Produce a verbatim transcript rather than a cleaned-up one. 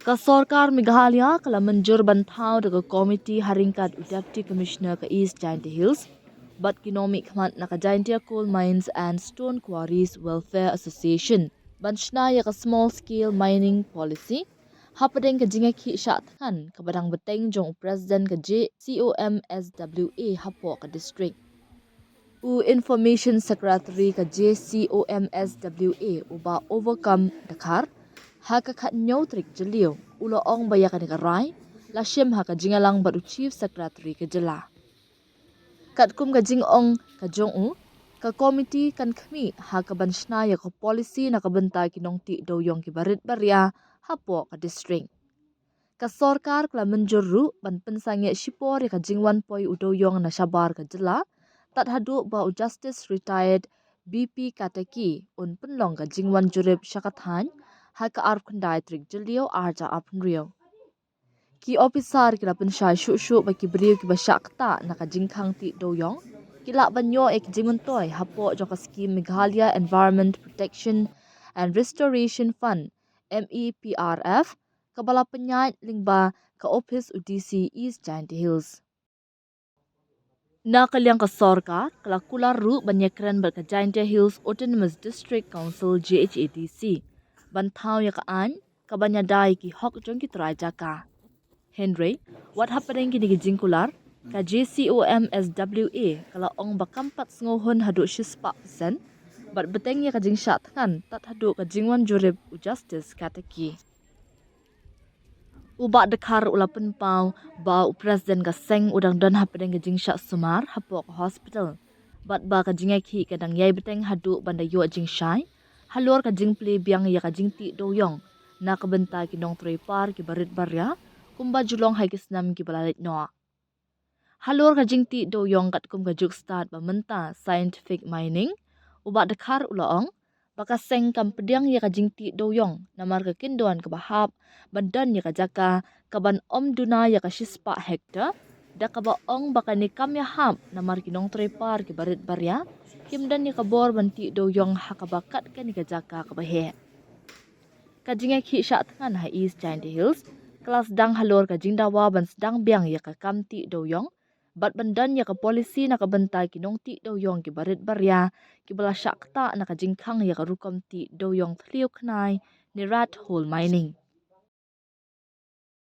Ka sorkar Meghalaya ka la mynjur ban thaw da ka komiti ha ryngkat u Deputy Commissioner ka East Jaintia Hills bad ki nongmihkhmat na ka Jaintia Coal Mines and Stone Quarries Welfare Association ban shna ïa ka Small Scale Mining Policy hapdeng ka jingïakhih shah thngan kaba dang bteng jong u President ka J C O M S W A hapoh ka district. U Information Secretary ka J C O M S W A, u Bah Overcome Dkhar, ha ka khathynñiew tarik Jylliew, u la ong ba ïa kane ka rai la shim ha ka jingïalang bad u Chief Secretary ka jylla. Katkum ka jingong ka jong u, ka komiti kan khmih ha kaban shna ïa ka policy na ka bynta ki nongtih dewïong kiba rit ba ria hapoh ka district. Ka sorkar ka la mynjur ruh ban pynsangeh shipor ïa ka jingwan poi u dewïong na shabar ka jylla, tad haduh ba u Justice Retired B P Kateki un pynlong ka jingwan jurip sha ka thaiñ ha ka arphew khyndai tarik Jylliew arhajar arphew hynriew. Ki ophisar ki la pynshai shuh shuh ba ki briew kiba shah ktah na ka jingkhang tih dewïong ki lah ban ïoh ïa ki jingmyntoi hapoh jong ka skim Meghalaya Environment Protection and Restoration Fund, M E P R F, kaba la pynïaid lyngba ka ophis u D C East Jaintia Hills. Na ka liang ka sorkar ka la kular ruh ban ïakren bad ka Jaintia Hills Autonomous District Council, J H A D C, ban thaw ïa ka aiñ kaban ïada ïa ki hok jong ki trai jaka. Hynrei wat hapdeng kine ki jingkular, ka J C O M S W A ka la ong ba kam pat sngewhun haduh shispah percent bad bteng ïa ka jingshah thngan tad haduh ka jingwan jurip u Justice Kateki. U Bah Dkhar u la pynpaw ba u President ka seng u dang don hapdeng ka jingshah sumar hapoh ka hospital bad ba ka jingïakhih ka dang ïai bteng haduh ban da ïoh jingshai halor ka jingplie biang ïa ka jingtih dewïong na ka bynta ki nongtrei par kiba rit ba ria, kumba ju long ha ki snem kiba la leit noh. Halor ka jingtih dewïong katkum ka juk stad ba mynta scientific mining, u Bah Dkhar u la ong ba ka seng kam pdiang ïa ka jingtih dewïong namar ka kyndon kaba hap ban don ïa ka jaka kaban ym duna ïa ka shispah hektar, da kaba ong ba kane kam ïahap namar ki nongtrei par kiba rit ba ria kim don ïa ka bor ban tih dewïong ha kaba kat kane ka jaka kaba heh. Ka jingïakhih shah thngan ha East Jaintia Hills ka la sdang halor ka jingdawa ban sdang biang ïa ka kam tih dewïong bad ban don ïa ka policy na ka bynta ki nongtih dewïong kiba rit ba ria kiba la shah ktah na ka jingkhang ïa ka rukom tih dewïong thliew khnai ne rat hole mining.